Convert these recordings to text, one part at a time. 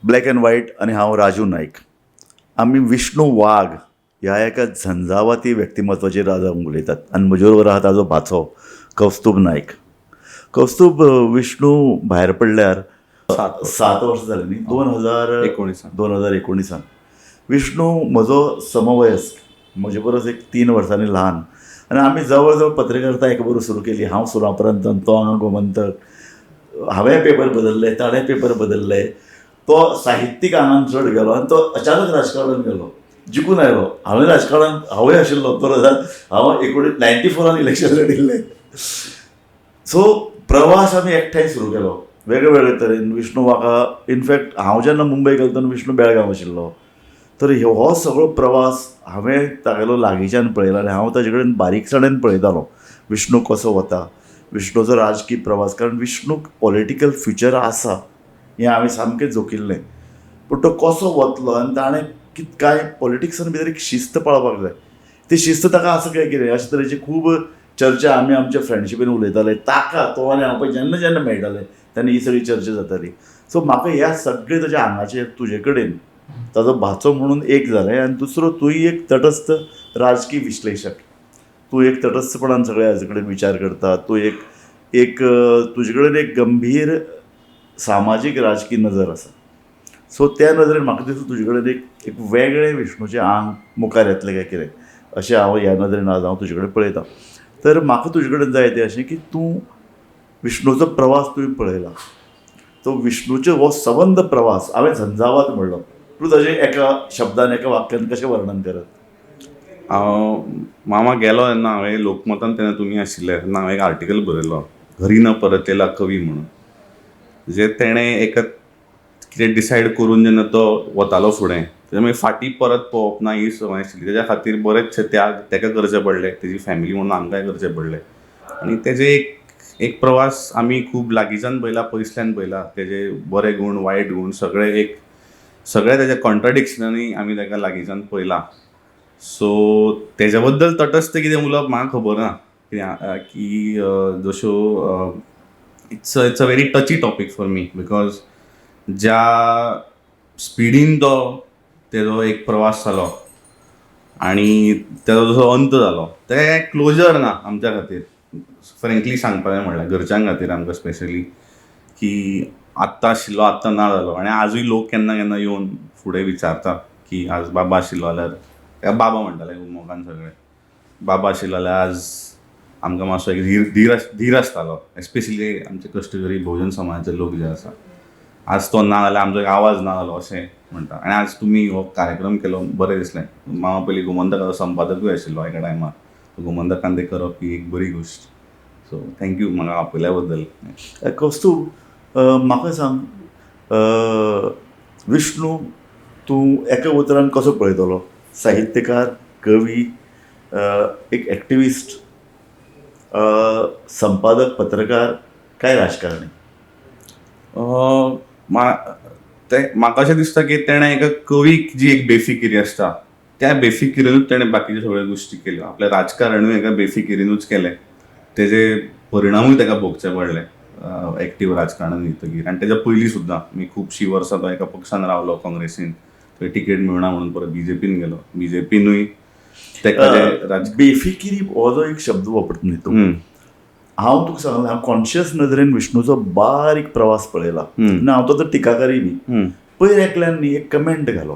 Black and white आनी हांव राजू नायक. आमी विष्णू वाघ ह्या एका झंजावाती व्यक्तिमत्वाचेर आज आमी उलयतात आनी म्हजे बरोबर आहा ताजो भाचो कौस्तूभ नायक. कौस्तूभ, विष्णू भायर पडल्यार 7 वर्सां जालीं न्ही, 2019. 2019 विष्णू म्हजो समवयस्क, म्हजे परस एक 3 वर्सांनी ल्हान आनी आमी जवळ जवळ पत्रकारिता एका बरोबर सुरू केली. हांव सुनापरांत, तो हांगा गोमंतक. हांवें पेपर बदलले, ताणें पेपर बदलले. तो साहित्यीक आंगान चड गेलो आनी तो अचानक राजकारणान गेलो, जिखून आयलो. हांवें राजकारणान हांवूय आशिल्लो, 2000 हांव 94 इलेक्शन लडिल्लें. सो प्रवास आमी एकठांय सुरू केलो वेगळे वेगळे तरेन. विष्णू म्हाका इनफॅक्ट हांव जेन्ना मुंबय गेलो तेन्ना विष्णू बेळगांव आशिल्लो. तर हो सगळो प्रवास हांवें तागेलो लागींच्यान पळयला आनी हांव ताजे कडेन बारीकसाणेन पळयतालो विष्णू कसो वता, विष्णूचो राजकीय प्रवास. कारण विष्णूक पॉलिटिकल फ्युचर आसा हें हांवें सामकें जोखिल्लें, पूण तो कसो वतलो आनी ताणें कित कांय पॉलिटिक्सान भितर एक शिस्त पाळपाक जाय, ती शिस्त ताका आसा काय कितें, अशे तरेची खूब चर्चा आमी आमच्या फ्रेंडशिपीन उलयताले. ताका तो आनी हांव पळय जेन्ना जेन्ना मेळटाले तेन्ना ही सगळी चर्चा जाताली. सो म्हाका ह्या सगळे ताच्या आंगाचेर तुजे कडेन ताजो भाचो म्हणून एक जालें आनी दुसरो तूंय एक तटस्थ राजकीय विश्लेशक, तूं एक तटस्थपणान सगळ्या हाजे कडेन विचार करता. तूं एक एक तुजे कडेन एक गंभीर सामाजीक राजकीय नजर आसा. सो त्या नदरेन म्हाका दिसता तुजे कडेन एक एक वेगळें विष्णूचें आंग मुखार येतलें काय कितें अशें हांव ह्या नदरेन आज हांव तुजे कडेन पळयतां. तर म्हाका तुजे कडेन जाय तें अशें की तूं विष्णूचो प्रवास तुवें पळयला, तो विष्णूचो हो सबंद प्रवास हांवें झंझावात म्हणलो, तूं ताजें एका शब्दान एका वाक्यान कशें वर्णन करत? हांव मामा गेलो तेन्ना हांवें लोकमतान, तेन्ना तुमी आशिल्ले तेन्ना हांवें एक आर्टिकल बरयलो, घरी न परतलेला कवी म्हणून. जे तेणें एका कितें डिसायड करून जेन्ना तो वतालो फुडें तेन्ना मागीर फाटीं परत पळोवप ना ही संवय आशिल्ली. तेज्या खातीर बरेचशे त्याग तेका करचे पडले, तेजी फॅमिली म्हणून आमकांय करचे पडले. आनी तेजे एक एक प्रवास आमी खूब लागींच्यान पळयला, पयसल्यान पळयला. तेजे बरे गूण, वायट गूण, सगळे एक सगळे तेजे कॉन्ट्राडिक्शनांनी आमी ताका लागींच्यान पळयला. सो तेज्या बद्दल तटस्थ कितें उलोवप म्हाका खबर ना, कित्याक की जश्यो it's a very touchy topic for me, because ज्या स्पिडीन तो तेजो एक प्रवास जालो आनी तेजो जसो अंत जालो तें क्लोजर ना आमच्या खातीर. फ्रेंकली सांगपाचें म्हणल्यार घरच्यां खातीर आमकां स्पेशली, की आत्तां आशिल्लो आत्तां ना जालो. आनी आजूय लोक केन्ना केन्ना येवन फुडें विचारता की आज बाबा आशिल्लो जाल्यार, ताका बाबा म्हणटाले मोगान सगळे, बाबा आशिल्लो जाल्यार आज आमकां मातसो एक धीर धीर धीर आसतालो. एस्पेशली आमचे कश्टकरी भोवजन समाजाचे लोक जे आसा, आज तो ना जाल्यार आमचो एक आवाज ना जालो अशें म्हणटा. आनी आज तुमी हो कार्यक्रम केलो, बरें दिसलें. मामा पयलीं गोमंतकाचो संपादकूय आशिल्लो एका टायमार, गोमंतकान तें करप ही एक बरी गोश्ट. सो thank you म्हाका आपयल्या बद्दल. कौस्तूभ, म्हाका सांग, विष्णू तूं एका उतरान कसो पळयतलो? साहित्यकार, कवी, एक एक्टिविस्ट, संपादक, पत्रकार, काय राजकारणी? ते म्हाका अशें दिसता की तेणें एका कवीक जी एक बेफिकिरी आसता त्या बेफिकिरीनूच तेणें बाकीच्यो सगळ्यो गोश्टी केल्यो. आपलें राजकारणूय एका बेफिकिरीनूच केलें, तेजे परिणामूय ताका भोगचे पडले एक्टीव राजकारणान येतकीर. आनी तेज्या पयलीं सुद्दां मी खुबशीं वर्सां तो एका पक्षान रावलो, काँग्रेसीन, थंय तिकेट मेळना म्हणून परत बीजेपीन गेलो, बीजेपीनूय तेका जे बेफिकिरी हो जो एक शब्द वापरता न्ही तूं, हांव तुका सांगलें, हांव कॉन्शियस नदरेन विष्णूचो बारीक प्रवास पळयला आनी हांव तो टिकाकारी बी. पयर एकल्यान न्ही एक कमेंट घालो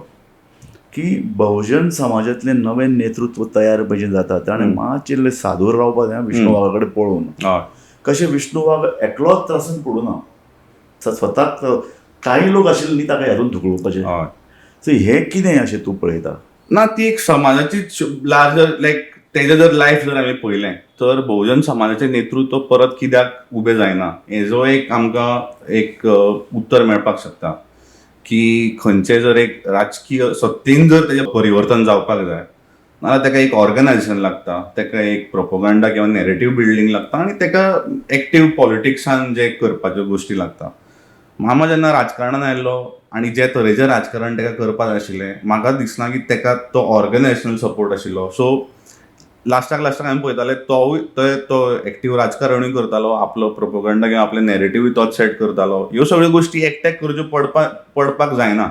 की बहुजन समाजांतलें नवें नेतृत्व तयार भशेन जाता ताणें मातशें इल्लें सादूर रावपाक जाय विष्णू वाघा कडेन पळोवन. कशें विष्णू वाघ एकलोच त्रासान पडूना, स्वताक कांय लोक आशिल्ले न्ही ताका हातून धुकळुपाचें. सो हें कितें अशें तूं पळयता? ना, ती एक समाजाची लार्जर लायक तेजें जर लायफ जर आमी पळयलें तर बहुजन समाजाचें नेतृत्व परत कित्याक उबें जायना हेजो एक आमकां एक उत्तर मेळपाक शकता की खंयचें जर एक राजकीय सत्तेन जर तेजें परिवर्तन जावपाक जाय नाजाल्यार तेका एक ऑर्गनायजेशन लागता, तेका एक प्रोपोगांडा किंवा नॅरेटीव बिल्डींग लागता आनी तेका एक्टीव पॉलिटिक्सान जे करपाच्यो गोश्टी लागता. मामा जेन्ना राजकारणान आयलो आनी जे तरेचें राजकारण तेका करपाक आशिल्लें, म्हाका दिसना की तेका तो ऑर्गनायजेशनल सपोर्ट आशिल्लो. सो लास्टाक लास्टाक आमी पळयताले तोवूय तो एक्टीव राजकारणूय करतालो, आपलो प्रोपोगंडा किंवा आपले नेरेटिव्हूय तोच सेट करतालो. ह्यो सगळ्यो गोश्टी एकट्याक करच्यो पडपाक जायना.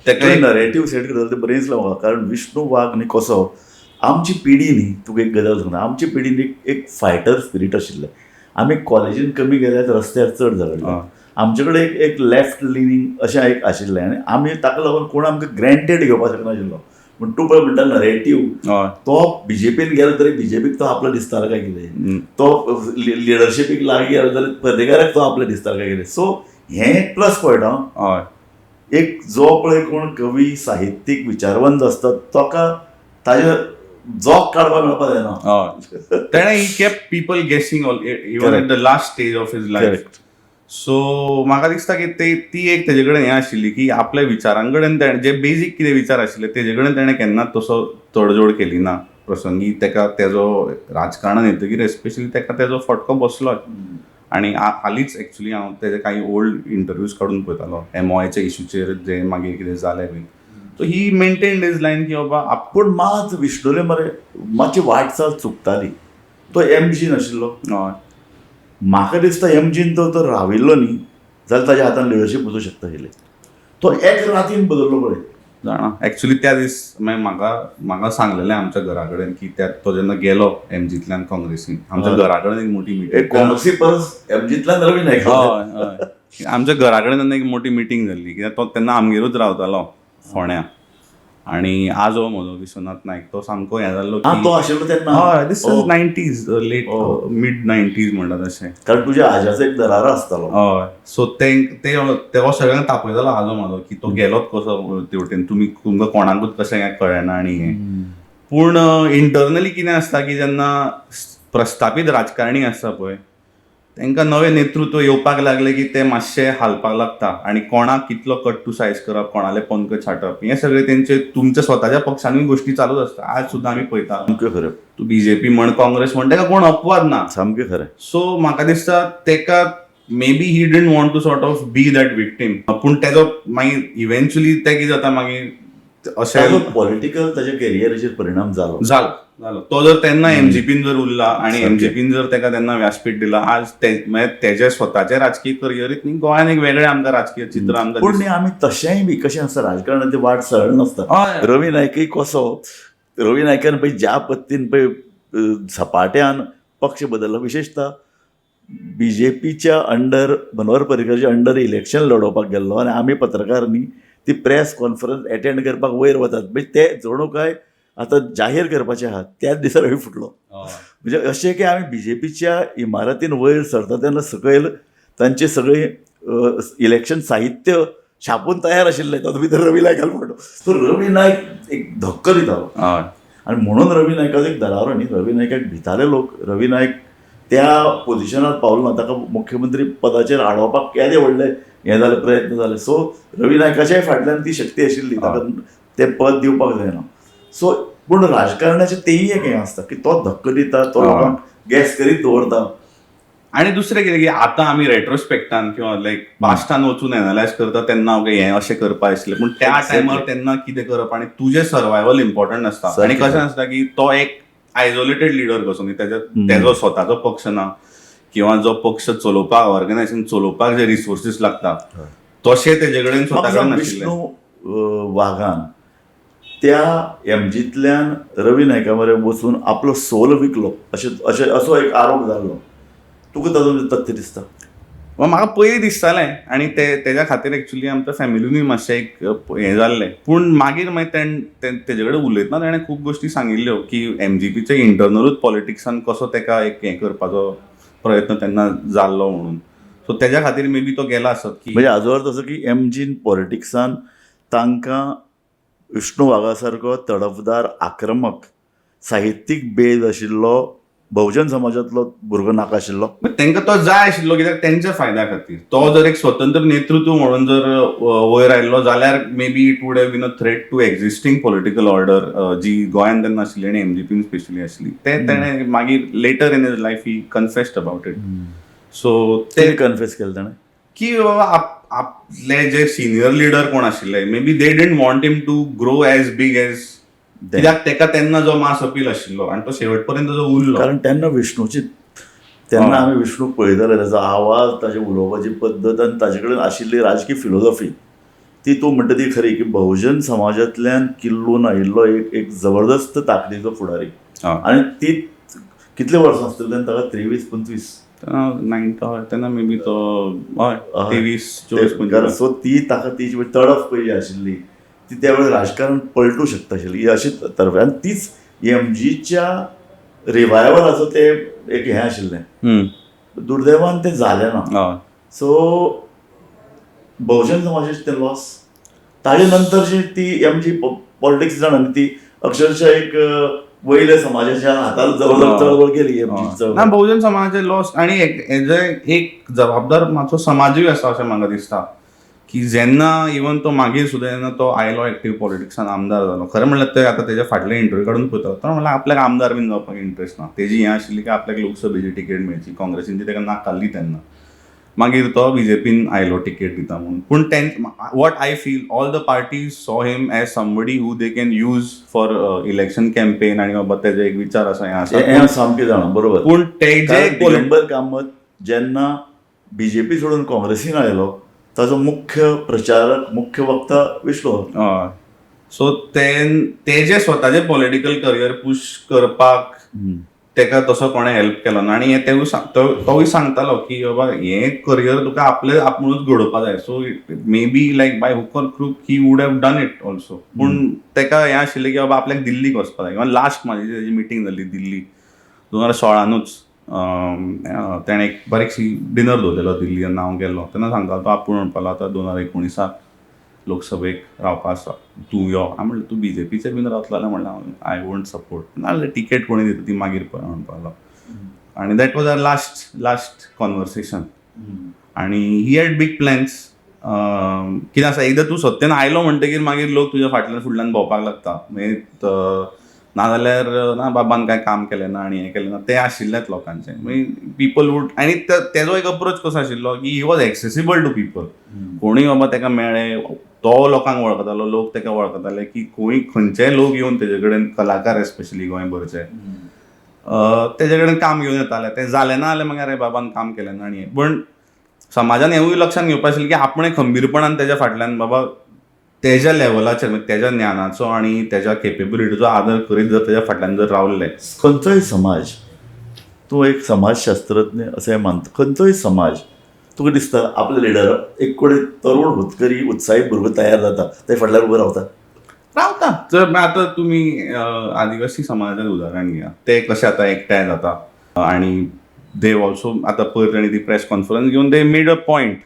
तेका नरेटीव सेट करतालो ते बरें दिसलें म्हाका, कारण विष्णू वाघ न्ही कसो आमची पिढी न्ही, तुका एक गजाल सांगता, आमची पिढी एक फायटर स्पिरीट आशिल्लें. आमी कॉलेजीन कमी गेल्यार रस्त्यार चड झगडले. आमचे कडेन एक लेफ्ट लिनिंग अशें एक आशिल्लें आनी आमी ताका लागून कोण आमकां ग्रँटेड घेवपाक शकनाशिल्लो. पूण तूं पळय म्हणटा नरेटीव, तो बीजेपीन गेलो तरी बीजेपीक तो आपलो दिसतालो काय कितें, तो लिडरशिपीक लागीं गेलो जाल्यार पर्रीकाराक तो आपलो दिसतालो काय कितें. सो हें एक प्लस पॉयंट. हां, एक जो पळय कोण कवी साहित्यीक विचारवंत आसता ताका ताजे जोक काडपाक मेळपाक जायना. तेणें he kept people guessing even at the last stage of his life. So म्हाका दिसता की ती एक तेजे कडेन हें आशिल्ली की आपल्या विचारां कडेन तेणें जे बेजीक कितें विचार आशिल्ले तेजे कडेन तेणें केन्नाच तसो तडजोड केली ना. प्रसंगी तेका तेजो राजकारणान येतकीर एस्पेशली तेका तेजो फटको बसलो. आनी हालींच एक्चुली हांव तेजे कांय ओल्ड इंटरव्यूज काडून पळयतालो एमओआयच्या इशूचेर जे मागीर कितें जालें बीन. So he maintained his line की बाबा. पूण मात विष्णुले मरे मातशी वाटचाल चुकताली. तो एमजी नाशिल्लो. म्हाका दिसता एमजीन तो राविल्लो न्ही जाल्यार ताज्या हातान लिडरशीप वचूं शकता आशिल्ली. तो एक रातीन बदल्लो पळय. जाणा एक्चुली त्या दीस मागीर म्हाका म्हाका सांगलेलें आमच्या घरा कडेन की त्या तो जेन्ना गेलो एमजींतल्यान काँग्रेसीन, आमच्या घरा कडेन एक मोठी मिटींग, काँग्रेसी परस एमजींतल्यान रवी नायक. हय हय, आमच्या घरा कडेन तेन्ना एक मोठी मिटींग जाल्ली, कित्याक तो तेन्ना आमगेरूच रावतालो फोंड्या. आनी आजो म्हजो विश्वनाथ नायक तो सामको हें जाल्लो. तो आशिल्लो तेन्ना. हय, this is 90s, late mid 90s म्हणटा तशें. कारण तुज्या आज्याचो एक दरारो आसतालो. हय, सो ते सगळ्यांक तापयतालो आजो म्हजो की तो गेलोच कसो तेवटेन, तुमी तुमकां कोणाकूच कशें काय कळना. आनी हें पूण इंटरनली कितें आसता की जेन्ना प्रस्थापीत राजकारणी आसता पळय तांकां नवें नेतृत्व येवपाक लागलें की ते मातशे हालपाक लागता आनी कोणाक कितलो कट टू सायज करप, कोणाले पंक छाटप, हें सगळें तेंचे तुमच्या स्वताच्या पक्षानूय गोश्टी चालूच आसता. आज सुद्दां आमी पळयता, सामकें खरें, तूं बीजेपी म्हण काँग्रेस म्हण ताका कोण अपवाद ना. सामकें खरें. सो म्हाका दिसता ताका maybe he didn't want to sort of be that victim. पूण तेजो मागीर इवेंच्युअली तें कितें जाता मागीर अशें पॉलिटिकल ताच्या कॅरियराचेर परिणाम जालो जालो. तो जर तेन्ना एमजीपीन जर उरला आनी एमजीपीन जर ताका तेन्ना व्यासपीठ दिला, आज ते तेजे स्वताचे राजकीय करियरीत न्ही गोंयान एक वेगळें आमकां राजकीय चित्र आमकां. पूण न्ही आमी तशेंय बी कशें आसता राजकारणाची वाट सरळ नासता. रवी नायकय कसो, रवी नायकान पळय ज्या पद्दतीन पळय झपाट्यान पक्ष बदललो, विशेशतः बीजेपीच्या अंडर मनोहर पर्रीकराच्या अंडर इलेक्शन लडोवपाक गेल्लो आनी आमी पत्रकार न्ही ती प्रेस कॉन्फरन्स एटेंड करपाक वयर वतात, म्हणजे ते जणू काय आतां जाहीर करपाचे आहात त्याच दिसा रवी फुटलो. म्हणजे अशें की आमी बीजेपीच्या इमारतीन वयर सरता तेन्ना सकयल तांचे सगळे इलेक्शन साहित्य छापून तयार आशिल्लें, तातूंत भितर रवी नायकान फोटो. सो रवी नायक एक धक्को दितालो आनी म्हणून रवी नायकाचो एक दरारो न्ही, रवी नायकाक भिताले लोक. रवी नायक त्या पोजिशनार पावलो ना, ताका मुख्यमंत्री पदाचेर हाडोवपाक केदे व्हडले हें जालें, प्रयत्न जाले. सो रवी नायकाच्याय फाटल्यान ती शक्ती आशिल्ली, ताका तें पद दिवपाक जायना. सो पूण राजकारणाचें तेंय एक हें आसता की तो धक्को दिता, तो लोकांक गॅस करीत दवरता. आनी दुसरें कितें की आतां आमी रेट्रोस्पेक्टान किंवा लायक पास्टान वचून एनालायज करता तेन्ना ओके हें अशें करपा आशिल्लें, पूण त्या टायमार तेन्ना कितें करप आनी तुजें सर्वायवल इम्पॉर्टंट आसता. आनी कशें आसता की तो एक आयसोलेटेड लिडर कसो न्ही, तेजो स्वताचो पक्ष ना किंवा जो पक्ष चलोवपाक ऑर्गनायझेशन चलोवपाक जे रिसोर्सीस लागता तशें तेजे कडेन स्वता कडेन नाशिल्लें. विष्णू वाघान त्या एमजींतल्यान रवी नायका मरे वचून आपलो सोल विकलो अशें अशें असो एक आरोप जाल्लो, तुका तातूंत तथ्य दिसता? म्हाका पयलीं दिसतालें आनी ते तेज्या खातीर एक्चुली आमच्या फॅमिलीनूय मातशें एक हें जाल्लें. पूण मागीर मागीर तेजे कडेन उलयतना तेणें खूब गोश्टी सांगिल्ल्यो की एमजीपीचे इंटरनलूच पॉलिटिक्सान कसो तेका एक हें करपाचो प्रयत्न तेन्ना जाल्लो म्हणून. सो तेज्या खातीर मे बी तो गेला आसत की म्हणजे हाजो अर्थ असो की एमजीन पॉलिटिक्सान तांकां विष्णू वाघा सारको तडफदार आक्रमक साहित्यीक बेज आशिल्लो बहुजन समाजांतलो भुरगो नाका आशिल्लो, तांकां तो जाय आशिल्लो कित्याक तेंच्या फायद्या खातीर. तो जर एक स्वतंत्र नेतृत्व म्हणून जर वयर आयिल्लो जाल्यार maybe it would have been a threat to existing political order जी गोंयान तेन्ना आशिल्ली आनी एमजीपीन स्पेशली आशिल्ली. ते तेणें मागीर later in his life he confessed about it. So ते कन्फेस केलें ताणें की बाबा आपले जे सिनियर लिडर कोण आशिल्ले maybe they didn't want him to grow as big as कित्याक तेका तेन्ना जो मास अपील आशिल्लो आनी तो शेवट पर्यंत जो उरलो. कारण तेन्ना विष्णूची, तेन्ना आमी विष्णूक पळयताले, ताजो आवाज, ताजी उलोवपाची पद्दत आनी ताजे कडेन आशिल्ली राजकीय फिलोसॉफी, ती तूं म्हणटा ती खरी की बहुजन समाजांतल्यान किल्लून आयिल्लो एक एक जबरदस्त ताकदीचो फुडारी. आनी ती कितले वर्सां आसतली तेन्ना ताका, 23-25? नायन तेन्ना मे बी तो, हय, 23-24. कारण 25. सो ती ताका ती जी तडफ पळय जी आशिल्ली ती त्यावेळेर राजकारण पलटू शकता आशिल्ली ही अशी तर्फ. आनी तीच एमजीच्या रिवायवलाचो ते एक हें आशिल्लें. दुर्दैवान तें जालें ना. सो बहुजन समाजाचें तें लॉस. ताजे नंतर जी ती एमजी पॉलिटिक्स जाणा न्ही, ती अक्षरशः एक वयल्या समाजाच्या हातार जवळ चळवळ गेली एमजी ना. चळवळ. बहुजन समाजाचे लॉस आणि हेजे एक जबाबदार मातसो समाजूय आसा अशें म्हाका दिसता की जेन्ना इवन तो मागीर सुद्दां जेन्ना तो आयलो एक्टीव पॉलिटिक्सान, आमदार जालो, खरें म्हणल्यार ते आतां तेज्या फाटले इंटरव्यू काडून पळयता तो म्हणल्यार आपल्याक आमदार बीन जावपाक इंट्रस्ट ना. तेजी हें आशिल्ली की आपल्याक लोकसभेची तिकेट मेळची. काँग्रेसीन ती ताका नाकारली तेन्ना. मागीर तो बीजेपीन आयलो तिकेट दिता म्हणून. पूण what I feel, all the parties saw him as somebody who they can use for election campaign आनी बाबा तेजे एक विचार आसा, हें आसा. हें हांव सामकें जाणा, बरोबर. पूण तेजे कारण दिगंबर कामत जेन्ना बीजेपी सोडून काँग्रेसीन आयलो, ताजो मुख्य प्रचारक, मुख्य वक्ता विष्णू. हय, सो तेजे स्वताचे पॉलिटिकल करियर पुश करपाक तेका तसो कोणें हेल्प केलो ना. आनी हें तेवूय तोवूय सांगतालो की बाबा, हें करियर तुका आपले आपुणूच घडोवपा जाय. So maybe like by hook or crook he would have done it also, पूण तेका हें आशिल्लें की बाबा आपल्याक दिल्लीक वचपा जाय. इवन लास्ट म्हाजी तेजी मिटींग जाल्ली दिल्ली 2016नूच. तेणें एक बारीकशी डिनर दवरलेलो दिल्ली जेन्ना हांव गेल्लो तेन्ना सांगतालो तो, आपूण म्हणपालो आतां 2019आक लोकसभेक रावपा आसा, तूं यो. हांवें म्हणलें, तूं बीजेपीचेर बीन रावतलो जाल्यार, म्हणलें, हांव I won't support, नाजाल्यार टिकेट कोणी दिता ती मागीर पळय म्हणपालो. आनी that was our last last conversation. आनी he had big plans. कितें आसा, एकदां तूं सत्तेन आयलो म्हणटकीर मागीर लोक तुज्या फाटल्यान फुडल्यान भोंवपाक लागता. मागीर नाजाल्यार ना बाबान कांय काम केलें ना आनी हें केलें ना, तें आशिल्लेंच लोकांचें. मागीर पिपल वूड आनी तेजो एक अप्रोच कसो आशिल्लो की he was accessible to people. कोणूय बाबा ताका मेळ्ळे, तो लोकांक वळखतालो, लोक ताका वळखताले की खंय खंयचेय लोक येवन तेजे कडेन, कलाकार एस्पेशली गोंयभरचे, तेजे कडेन काम घेवन येताले. तें जालें ना जाल्यार मागीर अरे बाबान काम केलें ना. आनी हें पण समाजान हेंवूय लक्षांत घेवपा आशिल्लें की आपणें खंबीरपणान तेज्या फाटल्यान बाबा तेज्या लेवलाचेर, म्हणजे तेज्या ज्ञानाचो आनी तेज्या केपेबिलिटीचो आदर करीत जर तेज्या फाटल्यान जर रावल्ले. खंयचोय समाज, तूं एक समाजशास्त्रज्ञ अशें मानता, खंयचोय समाज तुका दिसता आपले लिडर एक कोणी तरुण होतकरी उत्साही भुरगो तयार जाता ते फाटल्यान उबो रावता? रावता. जर आतां तुमी आदिवासी समाजाचें उदाहरण घेया, ते कशे आतां एकठांय जाता आनी they also आतां पयर तांणी ती प्रेस कॉन्फरन्स घेवन they made a point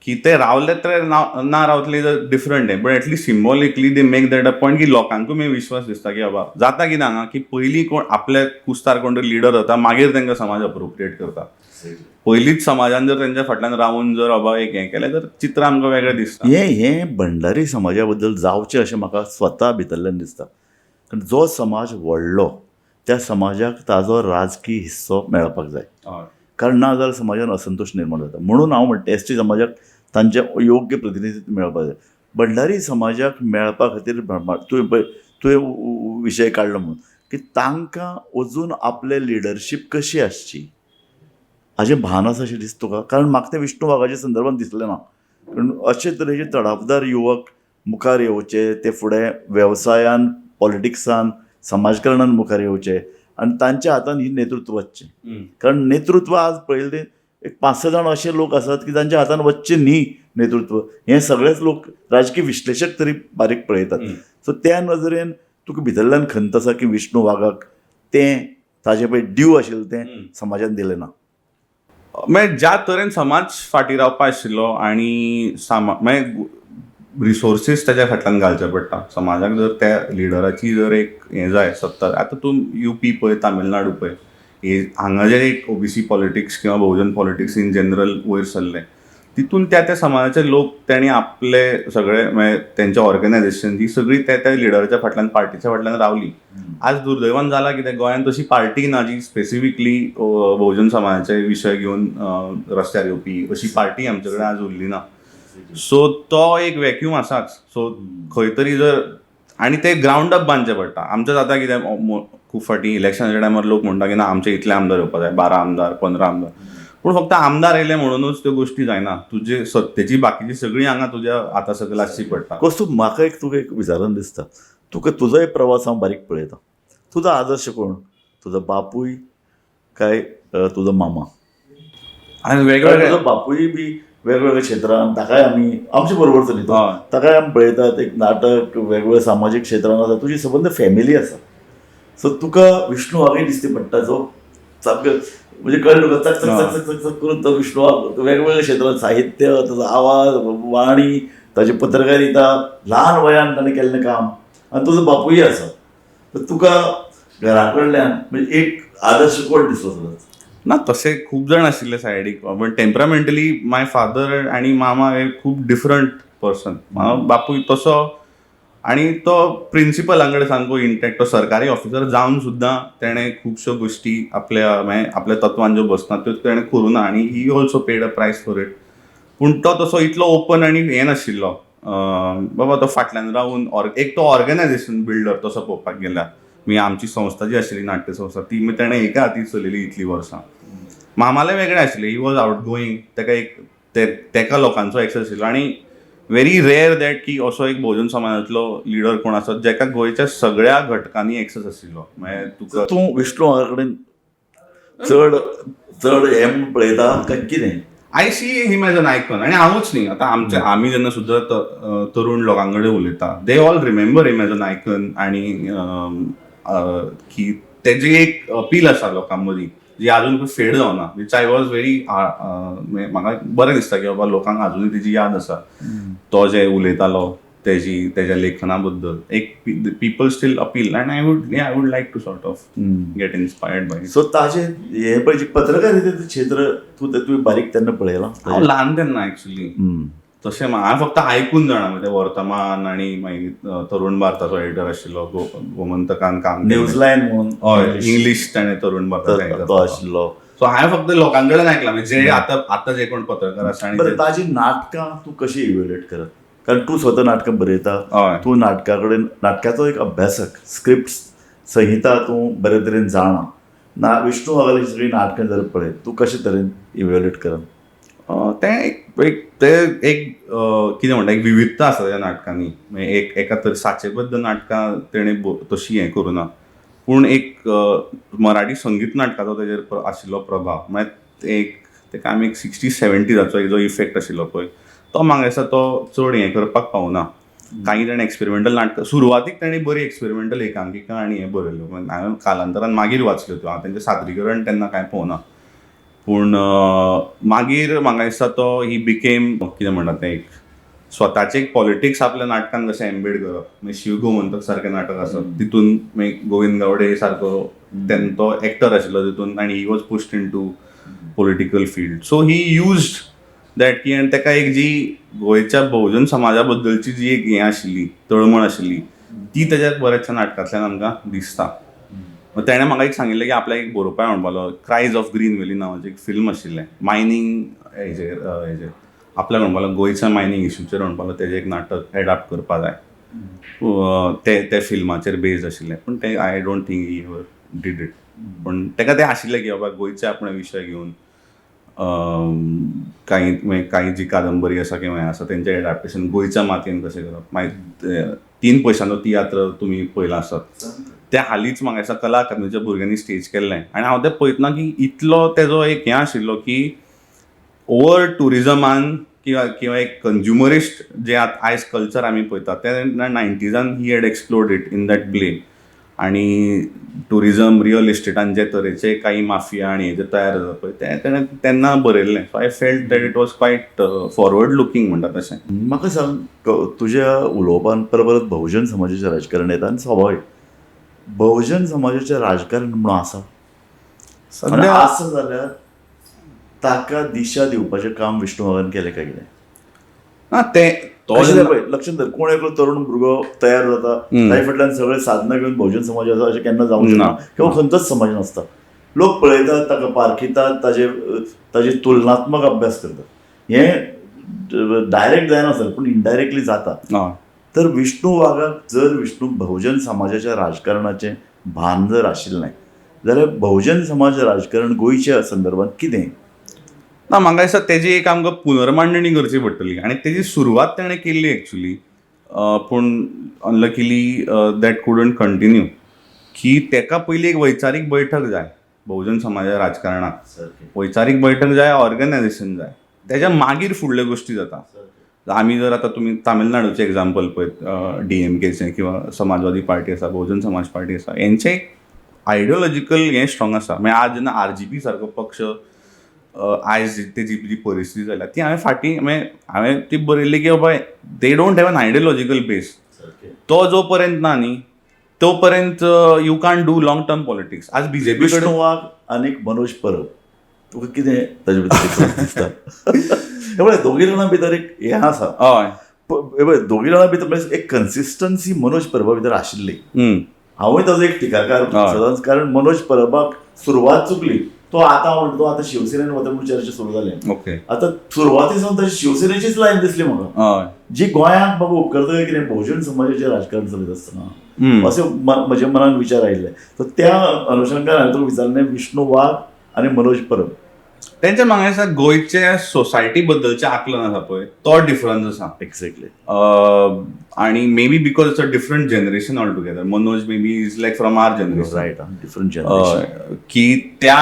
की ते रावले तर ना रावतले is a different. But at least symbolically they make that a point की लोकांकूय मागीर विश्वास दिसता की बाबा जाता कितें हांगा की पयलीं कोण आपल्या कुस्तार कोण तरी लिडर जाता, मागीर तांकां समाज अप्रोप्रिएट करता. पयलींच समाजान जर तेंच्या फाटल्यान रावून जर बाबा एक हें केलें तर चित्र आमकां वेगळें दिसता. हें हें भंडारी समाजा बद्दल जावचें अशें म्हाका स्वता भितरल्यान दिसता, कारण जो समाज व्हडलो त्या समाजाक ताजो राजकीय हिस्सो मेळपाक जाय. कारण ना जाल्यार समाजान असंतोश निर्माण जाता. म्हणून हांव म्हणटा एस टी समाजाक तांचें योग्य प्रतिनिधित्व मेळपाक जाय. भंडारी समाजाक मेळपा खातीर तुवें पळय, तुवें विशय काडलो म्हणून की तांकां अजून आपलें लिडरशीप कशी आसची हाजें भान आसा अशें दिसता तुका? कारण म्हाका तें विष्णू वाघाच्या संदर्भात दिसलें ना. कारण अशे तरेचे तडाफदार युवक मुखार येवचे, ते फुडें वेवसायान, पॉलिटिक्सान, समाजकारणान मुखार येवचे आनी तांच्या हातान ही नेतृत्व वचचें. कारण नेतृत्व आज पळयलें एक पांच स जाण अशे लोक आसात की तांच्या हातान वचचें न्ही नेतृत्व, हें सगळेच लोक राजकीय विश्लेशक तरी बारीक पळयतात. सो त्या नदरेन तुका भितरल्यान खंत आसा की विष्णू वाघाक तें ताजें पळय ड्यू आशिल्लें तें समाजान दिलें ना? मागीर ज्या तरेन समाज फाटीं रावपा आशिल्लो आनी मागीर रिसोर्सीस ताच्या फाटल्यान घालचे पडटा समाजाक जर त्या लिडराची जर एक हें जाय सत्ता. आतां तूं युपी पळय, तामिळनाडू पळय, हे हांगा जे एक ओबीसी पॉलिटिक्स किंवा बहुजन पॉलिटिक्स इन जनरल वयर सरलें, तितून त्या त्या समाजाचे लोक तांणी आपले सगळे म्हणजे तेंचे ऑर्गनायझेशन ही सगळी त्या त्या लिडराच्या फाटल्यान, पार्टीच्या फाटल्यान रावली. आज दुर्दैवान जाला कितें, गोंयांत तशी पार्टी ना जी स्पेसिफिकली बहुजन समाजाचे विशय घेवन रस्त्यार येवपी, अशी पार्टी आमचे कडेन आज उरली ना. सो तो एक वॅक्यूम आसाच. सो खंय तरी जर आनी ते ग्रावंड अप बांदचें पडटा. आमचें जाता कितें, खूब फावटी इलेक्शनाच्या टायमार लोक म्हणटा की ना, आमचे इतले आमदार येवपा जाय, 12 आमदार, 15 आमदार. पूण फक्त आमदार येयले म्हणुनूच त्यो गोश्टी जायना. तुजे सत्तेची बाकीची सगळीं आंगां तुज्या हाता सकयल आसची पडटा. कौस्तुभ, म्हाका एक तुका एक विचारन दिसता, तुका तुजोय प्रवास हांव बारीक पळयतां. तुजो आदर्श कोण? तुजो बापूय काय तुजो मामा? आनी वेगवेगळे तुजो बापूय बी वेगवेगळ्या क्षेत्रान, ताकाय आमी आमचे बरोबर चलयता, ताकाय आमी पळयतात, एक नाटक वेगवेगळ्या सामाजीक क्षेत्रान आसा. तुजी सबंद फॅमिली आसा. सो तुका विष्णू वाघय दिसती पडटा, जो सामकें म्हणजे कळ्ळें तुका, चक चक चक चक चक चक करून तो विष्णू वाघ वेगवेगळ्या क्षेत्रांत साहित्य, ताजो आवाज, वाणी, ताजी पत्रकारिता, ल्हान वयान ताणें केल्लें काम, आनी तुजो बापूय आसा. तर तुका घरा कडल्यान म्हणजे एक आदर्श कोण दिसलो सदांच? ना, तशे खूब जाण आशिल्ले सायडीक, बट टेम्परामेंटली my father आनी मामा हे खूब डिफरंट पर्सन. बापूय तसो, आनी तो प्रिंसिपला कडेन सामको इंटॅक्ट, तो सरकारी ऑफिसर जावन सुद्दां तेणें खुबश्यो गोश्टी आपल्या, मागीर आपल्या तत्वान ज्यो बसना त्यो तेणें करूं ना, आनी he also paid a price for it. पूण तो तसो इतलो ओपन आनी हें नाशिल्लो बाबा, तो फाटल्यान रावून एक तो ऑर्गनायझेशन बिल्डर तसो पळोवपाक गेल्यार. मागीर आमची संस्था जी आशिल्ली नाट्य संस्था, ती तेणें एका हातीन चलयली इतलीं वर्सां. मामालें वेगळें आशिल्लें, he was out going, ताका एक तेका लोकांचो एक्सेस आशिल्लो, आनी व्हेरी रेयर that की असो एक भोवजन समाजांतलो लिडर कोण आसत जेका गोंयच्या सगळ्या घटकांनी एक्सेस आशिल्लो. मागीर तुका तूं विष्णू वाघा कडेन चड चड हें म्हूण पळयता काय कितें? I see him as an icon. आनी हांवूच न्ही, आतां आमचे आमी जेन्ना सुद्दां तरुण लोकां कडेन उलयता, they all remember him as an icon. आनी की तेजी एक अपील आसा लोकां मदीं जी आजून फेड जावना, which I was very, म्हाका बरें दिसता की बाबा लोकांक आजुनूय तेजी याद आसा. तो जे उलयतालो तेजी, तेज्या लेखना बद्दल एक people still appeal, and I would like to sort of get inspired by. So ताजे हे पळय, पत्रकारितेचें क्षेत्र तूं तुवें बारीक तेन्ना पळयलां? हांव ल्हान तेन्ना एक्चुली तशें हांवें फक्त आयकून जाणा, म्हणजे वर्तमान आनी मागीर तरुण भारताचो एडिटर आशिल्लो, गोमंतकान काम केल्लें. न्यूज लायन म्हणून. हय, इंग्लीश ताणें तरुण भारताचो तो आशिल्लो. सो हांवें फक्त लोकां कडेन आयकलां, म्हणजे जे आतां आतां जे कोण पत्रकार आसा आनी बरें, ताजी नाटकां तूं कशी इव्हेल्युएट करत? कारण तूं स्वता नाटकां बरयता, तूं नाटका कडेन, नाटकाचो एक अभ्यासक, स्क्रिप्ट संहिता तूं बरे तरेन जाणा. ना, विष्णू वाघाली सगळीं नाटकां जर पळयत, तूं कशे तरेन इव्हेल्युएट करत? तें एक एक तें एक कितें म्हणटा, एक विविधता आसा त्या नाटकांनी. मागीर एक एका तर साचेबद्द नाटकां तेणें तशी हें करूं ना, पूण एक मराठी संगीत नाटकाचो तेजेर आशिल्लो प्रभाव, म्हळ्यार एक तेका आमी एक 60-70जाचो एक जो इफेक्ट आशिल्लो पळय, तो म्हाका दिसता तो चड हें करपाक पावना. काही जाण एक्सपेरिमेंटल नाटकां, सुरवातीक ताणें बरी एक्सपेरिमेंटल एकांकिका आनी हें बरयल्यो, हांवें कालांतरान मागीर वाचल्यो त्यो, हांवें तेंचें सादरीकरण तेन्ना कांय पळोवना. पूण मागीर म्हाका दिसता तो he became कितें म्हणटा तें, एक स्वताचें एक पॉलिटिक्स आपल्या नाटकान कशें एम्बेड करप. मागीर शिव गोमंतक सारकें नाटक आसा, तितून मागीर गोविंद गावडे सारको तेन्ना तो एक्टर आशिल्लो तितून, आनी he was pushed into political field, so he used that की, आनी ताका एक जी गोंयच्या भोवजन समाजा बद्दलची जी एक हें आशिल्ली, तळमळ आशिल्ली, ती तेज्या बऱ्याचशा नाटकांतल्यान आमकां दिसता. तेणें म्हाका एक सांगिल्लें की आपल्याक एक बरोवपाक म्हणपालो, क्रायज ऑफ ग्रीन व्हॅली नांवाचें एक फिल्म आशिल्लें मायनींग हेजेर, आपल्याक म्हणपालो गोंयच्या मायनींग इशूचेर म्हणपालो तेजें एक नाटक एडाप्ट करपा जाय, ते त्या फिल्माचेर बेज्ड आशिल्लें. पूण तें I don't think he ever did it. पूण ताका तें आशिल्लें की बाबा गोंयचे आपणे विशय घेवन कांय कांय जी कादंबरी आसा किंवा हें आसा तेंचें एडाप्टेशन गोंयच्या मातयेन कशें करप. मागीर तीन पयशांचो तियात्र तुमी पळयला आसत, तें हालींच म्हाका दिसता कला अकादमीच्या भुरग्यांनी स्टेज केल्लें, आनी हांव तें पळयतना की इतलो तेजो एक हें आशिल्लो की ओवर ट्युरिजमान किंवा एक कंज्युमरिस्ट जे आतां आयज कल्चर आमी पळयतात, तें 90सान he had explored it in that play. आनी ट्युरिजम रियल इस्टेटान जे तरेचे कांय माफिया आनी हे जे तयार जाता पळय, तें तेणें तेन्ना बरयल्लें. So I felt that it was quite forward looking म्हणटा तशें. म्हाका सांग, तुज्या उलोवपान परत परत बहुजन समाजाचें राजकारण येता, आनी स्वाभावीक बहुजन समाजाचें राजकारण म्हणून आसा सद्या आसा जाल्यार ताका दिशा दिवपाचें काम विष्णू वाघान केलें काय कितें? ना, तें तो पळय, लक्षांत धर, कोण एकलो तरुण भुरगो तयार जाता ताच्या फाटल्यान सगळे साधनां घेवन बहुजन समाज आसा अशें केन्ना जावंक शकना, किंवा खंयचोच समाज नासता. लोक पळयतात, ताका पारखितात, ताजे तुलनात्मक अभ्यास करतात. हें डायरेक्ट जायना सर, पूण इनडायरेक्टली जाता. तर विष्णू वाघाक जर विष्णू बहुजन समाजाच्या राजकारणाचें भान जर आशिल्लें जाल्यार बहुजन समाज राजकारण गोंयच्या संदर्भात कितें ना, म्हाका दिसता तेजी एक आमकां पुनर्मांडणी करची पडटली आनी तेजी सुरवात ताणें केल्ली एक्चुली, पूण अनलकिली that couldn't continue. की तेका पयली एक वैचारीक बैठक जाय बहुजन समाजा राजकारणाक, वैचारीक बैठक जाय, ऑर्गनायझेशन जाय, तेज्या मागीर फुडल्यो गोश्टी जाता. आमी जर आतां तुमी तामिळनाडूचें एग्जाम्पल पळयत, डीएमकेचें किंवा समाजवादी पार्टी आसा, बहुजन समाज पार्टी आसा, हेंचें एक आयडियोलॉजिकल हें स्ट्रॉंग आसा. मागीर आज जेन्ना आरजीपी सारको पक्ष आयज तेजी जी परिस्थिती जाल्या ती हांवें फाटीं मागीर हांवें ती बरयल्ली की बाबा they don't have an ideological base. तो जो पर्यंत ना न्ही तो पर्यंत you can't do long term politics. आज बीजेपी विष्णू वाघ आनी मनोज परब तुका कितें ताजे भितर दिसता? हे पळय, दोगी जाणां भितर एक हें आसा. हय, हे पळय, दोगी जाणां भितर म्हणजे एक कन्सिस्टन्सी मनोज परबा भितर आशिल्ली. हांवूय ताजो एक टिकाकार सदांच, कारण मनोज परबाक सुरवात चुकली. तो आतां म्हणटा तो आतां शिवसेनेन वता म्हूण चर्चा सुरू जालें. ओके, आतां सुरवाती सावन ताची शिवसेनेचीच लायन दिसली म्हाका, जी गोंयांक बाबा उपकरता काय कितें बहुजन समाजाचें राजकारण चलयत आसतना अशें म्हज्या मनान विचार आयिल्ले. तर त्या अनुशंगान हांवें तुका विचारलें विष्णू वाघ आनी मनोज परब. तेंच्या म्हाका दिसता गोंयचे सोसायटी बद्दलचें आकलन आसा पळय तो डिफरन्स आसा. एक्झॅक्टली. आनी maybe because it's a different generation all together. Manoj maybe is like from our generation. Right, different generation. की त्या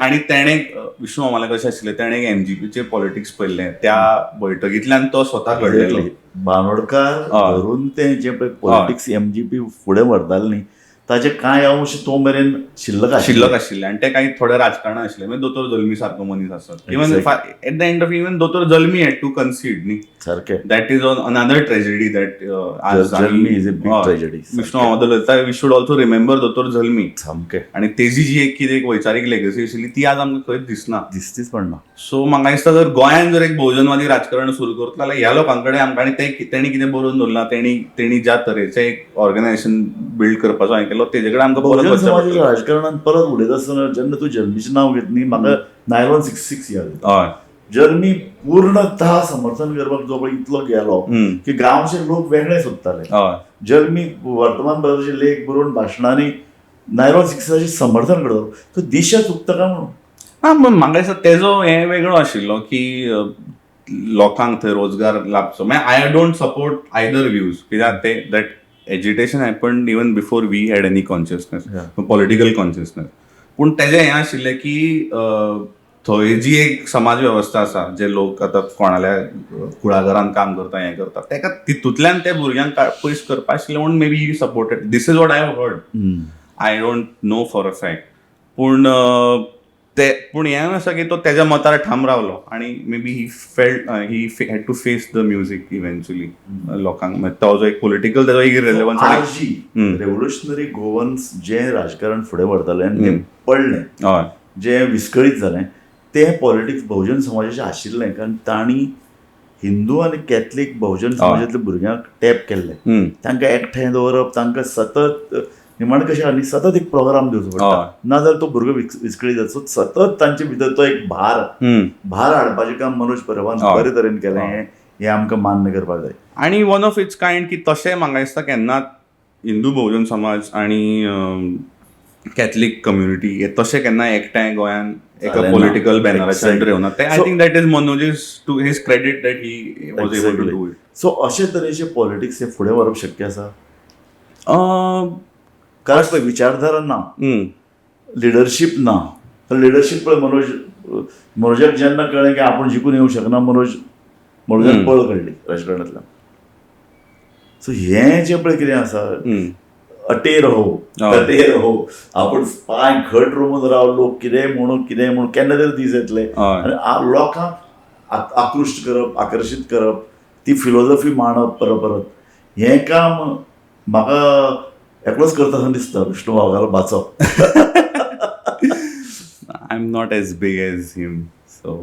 आनी तेणें विष्णू मामाला कशें आशिल्लें, तेणें एमजीपीचें पॉलिटिक्स पळयल्लें, त्या बैठकींतल्यान तो स्वता घडलेलो. बांदोडकार धरून ते जे पळय पॉलिटिक्स एमजीपी फुडें व्हरताले न्ही ताचे कांय अंश तो मेरेन शिल्लक आशिल्ले आनी ते कांय थोडे राजकारणां आशिल्ले. मागीर दोतोर जल्मी सारको मनीस आसत, even at the end of even दोतोर जल्मी हॅड टू कन्सीड न्ही. सारकें. That is another tragedy that Jalmi is a big tragedy. Vishnu Mama we should also remember दोतोर जल्मी. सामकें. आनी तेजी जी एक कितें एक वैचारीक लेगसी आशिल्ली ती आज आमकां खंयच दिसना, दिसतीच पडना. सो म्हाका दिसता जर गोंयांत जर एक बहुजनवादी राजकारण सुरू करतलो जाल्यार ह्या लोकां कडेन आमकां आनी तेणी कितें बरोवन दवरलां, तेणी ज्या तरेचें एक ऑर्गनायझेशन बिल्ड करपाचो हांवें केलो तेजे कडेन आमकां परत बहुजन समाजाच्या राजकारणान परत उलयता आसतना जेन्ना तूं जल्मीचें नांव घेत न्ही, म्हाका 9166 याद येता. हय, जल्मी पूर्णतः समर्थन करपाक जो पळय इतलो गेलो की गांवचे लोक वेगळे सोदताले. जल्मी वर्तमानपत्राचे लेख बरोवन भाशणांनी 9166 समर्थन करतालो. तो दिशा चुकता काय म्हणून? ना, म्हाका दिसता तेजो हें वेगळो आशिल्लो की लोकांक थंय रोजगार लाबचो. मागीर I don't support either views, कित्याक ते that agitation happened even before we had any consciousness, political consciousness. पूण तेजें हें आशिल्लें की थंय जी एक समाज वेवस्था आसा, जे लोक आतां कोणाल्या कुळागरान काम करता हें करता, तेका तितूंतल्यान त्या भुरग्यांक पयस करपा आशिल्लें म्हणून maybe he supported. This is what I have heard, I don't know for a fact. पूण ते पूण हें आसा की तो तेज्या मतार ठाम रावलो आनी maybe he felt he had to face the music eventually. लोकांक तो जो एक पॉलिटिकल तेजो इरेलेवन्स. आरजी रेव्होल्युशनरी गोवन्स जें राजकारण फुडें व्हरतालें आनी तें पडलें, जें विस्कळीत जालें, तें पॉलिटिक्स बहुजन समाजाचें आशिल्लें, कारण तांणी हिंदू आनी कॅथलीक बहुजन समाजांतल्या भुरग्यांक टॅप केल्लें. तांकां एकठांय दवरप, तांकां सतत निमाण कशें आनी सतत एक प्रोग्राम दिवचो पडटा, नाजाल्यार तो भुरगो विस्कळीत जाता. सतत तांचे भितर तो एक भार भार हाडपाचें काम मनोज परबान बरे तरेन केलें, हें आमकां मान्य करपाक जाय. आनी वन ऑफ it's kind की तशें म्हाका दिसता केन्नाच हिंदू बहुजन समाज आनी कॅथलीक कम्युनिटी हे तशें केन्ना एकठांय गोंयांत एका पॉलिटिकल बॅनराच्या अंडर येवना. ते I think that is Manoj's to his credit that he was able to do it. So अशे तरेचे पॉलिटिक्स हे फुडें व्हरप शक्य आसा? कारण पळय विचारधारा ना, लिडरशीप ना. तर लिडरशीप पळय मनोजाक जेन्ना कळ्ळें की आपूण जिखून येवंक शकना, मनोजान पळ काडली राजकारणांतल्यान. सो हें जें पळय कितें आसा, अटे रहो तटे रहो, आपूण पांय घट रोमून राव, लोक कितेंय म्हणून कितेंय म्हणून केन्ना तरी दीस येतले आनी लोकांक आकृश्ट करप, आकर्शीत करप, ती फिलॉसॉफी मांडप परत परत, हें काम म्हाका एकलोच करता अशें दिसता. Vishnu वाघालो भाचो. I am not as big as him. So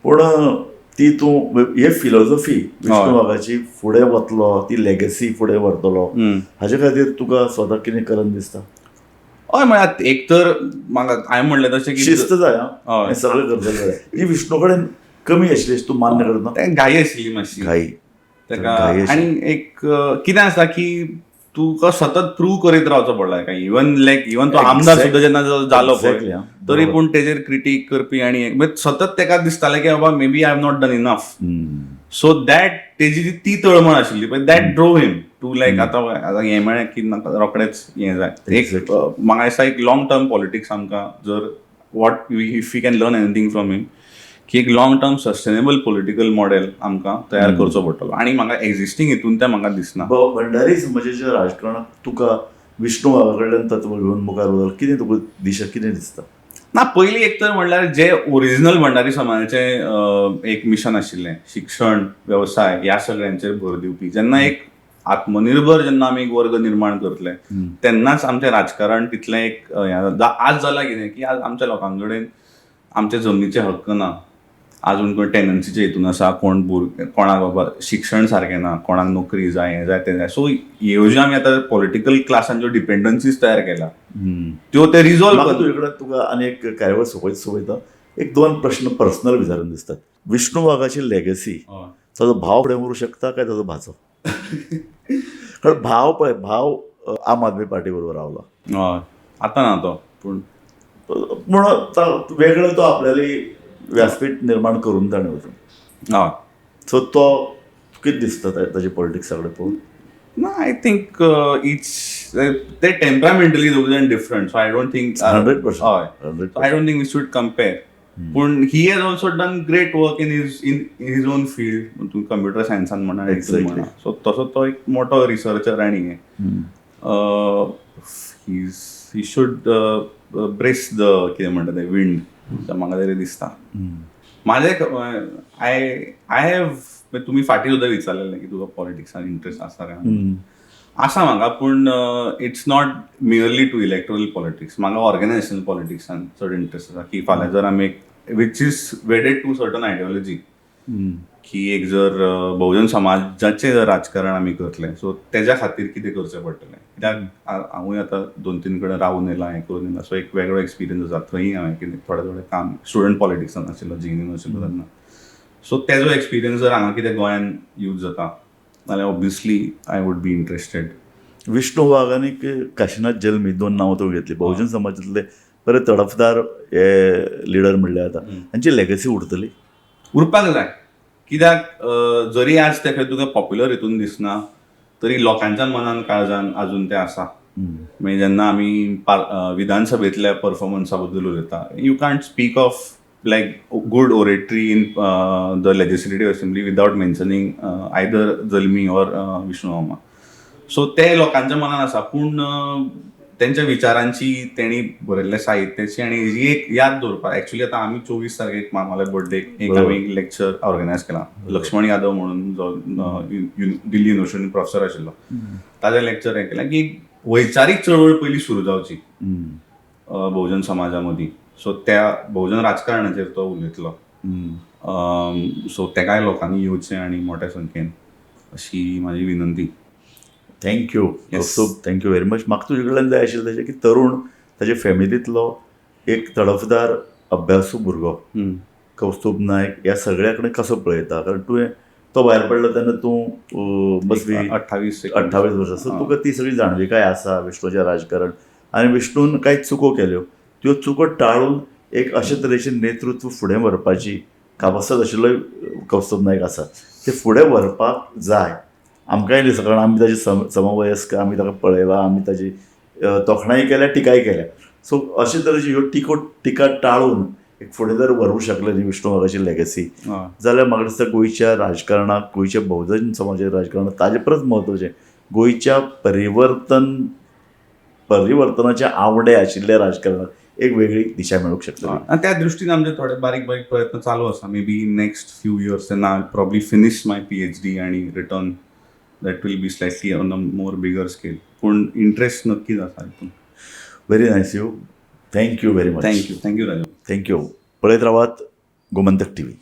पूण ती तूं हे फिलॉसॉफी विष्णू वाघाची फुडें वतलो, ती लेगसी फुडें व्हरतलो, हाजे खातीर तुका स्वता कितें करन दिसता? हय, म्हळ्यार एक तर म्हाका हांवें म्हणलें तशें की शिस्त जाय, हें सगळें करतलें जाय. ही विष्णू कडेन कमी आशिल्ली तूं मान्य करना? तें घाई आशिल्ली मातशी, घाई. ताका घाई अशी. आनी एक कितें आसा की तुका सतत प्रूव करीत रावचो पडला काय, इवन लायक इवन तो आमदार सुद्दां जेन्ना जालो पळय, तरी पूण तेजेर क्रिटीक करपी आनी एक- म्हणजे सतत ताका दिसतालें की बाबा, maybe I have not done enough. So that तेजी जी ती तळमळ आशिल्ली पळय, that drove him to like आतां आतां हें मेळ्ळें की नाका, रोखडेंच हें जाय एक. म्हाका दिसता एक लॉंग टर्म पॉलिटिक्स आमकां जर what if you can learn anything from him की एक long term sustainable political model आमकां तयार करचो पडटलो आनी म्हाका एक्झिस्टींग हितून तें म्हाका दिसना. भंडारी समाजाच्या राजकारणात तुका विष्णू वाघा कडल्यान तत्व घेवन मुखार वचत कितें तुका दिशा कितें दिसता? ना, पयलीं एक तर म्हणल्यार जे ओरिजिनल भंडारी समाजाचें एक मिशन आशिल्लें, शिक्षण, वेवसाय ह्या सगळ्यांचेर भर दिवपी, जेन्ना एक आत्मनिर्भर जेन्ना आमी एक वर्ग निर्माण करतले तेन्नाच आमचें राजकारण तितलें एक हें आज जालां कितें की आज आमच्या लोकां कडेन आमच्या जमनीचे हक्क ना. अजून कोण टेनन्सीचे हितून आसा, कोण कोणाक बाबा शिक्षण सारकें ना, कोणाक नोकरी जाय, हें जाय, तें जाय. सो ह्यो ज्यो आमी आतां पॉलिटिकल क्लासान ज्यो डिपेंडन्सीज तयार केल्या त्यो ते रिजॉल्व म्हाका तुजे कडेन तुका आनी एक कार्यावळ सोंपयत सोंपयता एक दोन प्रश्न पर्सनल विचारून दिसतात. विष्णू वाघाची लेगसी ताजो भाव फुडें व्हरूंक शकता काय ताजो भाचो? कारण भाव पळय, भाव आम आदमी पार्टी बरोबर रावला. हय, आतां ना तो पूण. म्हणून वेगळो तो आपल्याली व्यासपीठ निर्माण करून ताणें वचून. सो तो कितें दिसता ताजे पॉलिटिक्सा कडेन पळोवन? ना, I think each ते टेम्परामेंटली दोग जाण different, so I don't think 100%. हय. 100. I don't think we should compare, पूण he has also done great work in his own field. तूं कंप्युटर सायन्सान म्हणा, सो तसो तो एक मोठो रिसर्चर आनी हें he should brace the कितें म्हणटा तें विंड, म्हाका तरी दिसता. माझे I I have तुमी फाटीं सुद्दां विचारलेलें की तुका पॉलिटिक्सान इंट्रस्ट आसा काय. आसा म्हाका, पूण it's not merely to electoral politics. म्हाका ऑर्गनायझेशनल पॉलिटिक्सान चड इंट्रस्ट आसा की फाल्यां जर आमी एक which is wedded to certain ideology की एक जर बहुजन समाजाचें जर राजकारण आमी करतले, सो तेज्या खातीर कितें करचें पडटलें. कित्याक हांवूय आतां दोन तीन कडेन रावून येयलां, हें करून येयलां, सो एक वेगळो एक्सपिरियन्स आसा. थंय हांवें कितें थोडें थोडें काम स्टुडंट पॉलिटिक्सान आशिल्लो, जीएनयून आशिल्लो तेन्ना. सो तेजो एक्सपिरियन्स जर हांगा कितें गोंयान यूज जाता जाल्यार obviously I would be interested. Vishnu Wagh आनी काशिनाथ जल्मी, दोन नांवां तुवें घेतली. बहुजन समाजांतले बरे तडफदार हे लिडर म्हणल्यार आतां तांची लेगसी उरतली? उरपाक जाय, कित्याक जरी आज ते खंय तुका पॉप्युलर हितून दिसना तरी लोकांच्या मनान काळजान अजून ते आसा. मागीर जेन्ना आमी विधानसभेंतल्या परफॉर्मन्सा बद्दल उलयता, you can't speak of like good oratory in the legislative assembly without mentioning either Jalmi or Vishnu मामा. सो ते लोकांच्या मनान आसा, पूण तेंच्या विचारांची, तेणी बरयल्ल्या साहित्याची आनी हेजी एक याद दवरपाक. एक्चुली आतां आमी 24 तारखेक मामाल्या बर्थडेक एक आमी लेक्चर ऑर्गनायज केलां. लक्ष्मण यादव म्हणून जो दिल्ली युनिवर्सिटीन प्रोफेसर आशिल्लो ताजें लेक्चर हें केलां की वैचारीक चळवळ पयलीं सुरू जावची बहुजन समाजा मदीं. सो त्या बहुजन राजकारणाचेर तो उलयतलो. सो तेकाय लोकांनी येवचें आनी मोठ्या संख्येन, अशी म्हाजी विनंती. Thank you. So thank you very much. म्हाका तुजे कडल्यान जाय आशिल्लें तशें की तरुण ताजे फॅमिलींतलो एक तडफदार अभ्यासू भुरगो कौस्तुभ नायक ह्या सगळ्या कडेन कसो पळयता? कारण तुवें तो भायर पडलो तेन्ना तूं मस्ट बी 28. 28 वर्सां. सो तुका ती सगळी जाणविकाय आसा विष्णूचें राजकारण आनी विष्णून कांय चुको केल्यो, त्यो चुको टाळून एक अशे तरेचें नेतृत्व फुडें व्हरपाची कापास्ताद आशिल्लो कौस्तुभ नायक आसा. ते फुडें व्हरपाक जाय आमकांय दिसता, कारण आमी ताजे समवयस्क, आमी ताका पळयला, आमी ताजी तोखणाय केल्या, टिकाय केल्या. सो अशे तरेची ह्यो टिका टाळून एक फुडें जर व्हरूंक शकले न्ही विष्णू वाघाची लेगसी जाल्यार म्हाका दिसता गोंयच्या राजकारणाक, गोंयच्या बहुजन समाजाच्या राजकारणाक, ताजे परस म्हत्वाचें गोंयच्या परिवर्तनाचे आवडे आशिल्ल्या राजकारणाक एक वेगळी दिशा मेळूंक शकता. आनी त्या दृश्टीन आमचे थोडे बारीक बारीक प्रयत्न चालू आसा. May be next few years तेन्ना I probably finish my PhD आनी return, that will be slightly on a more bigger scale, पूण इंट्रस्ट नक्कीच आसा हितून. Very nice you. Thank you very much. Thank you, thank you Raju. Thank you. पळयत रावात Gomantak TV.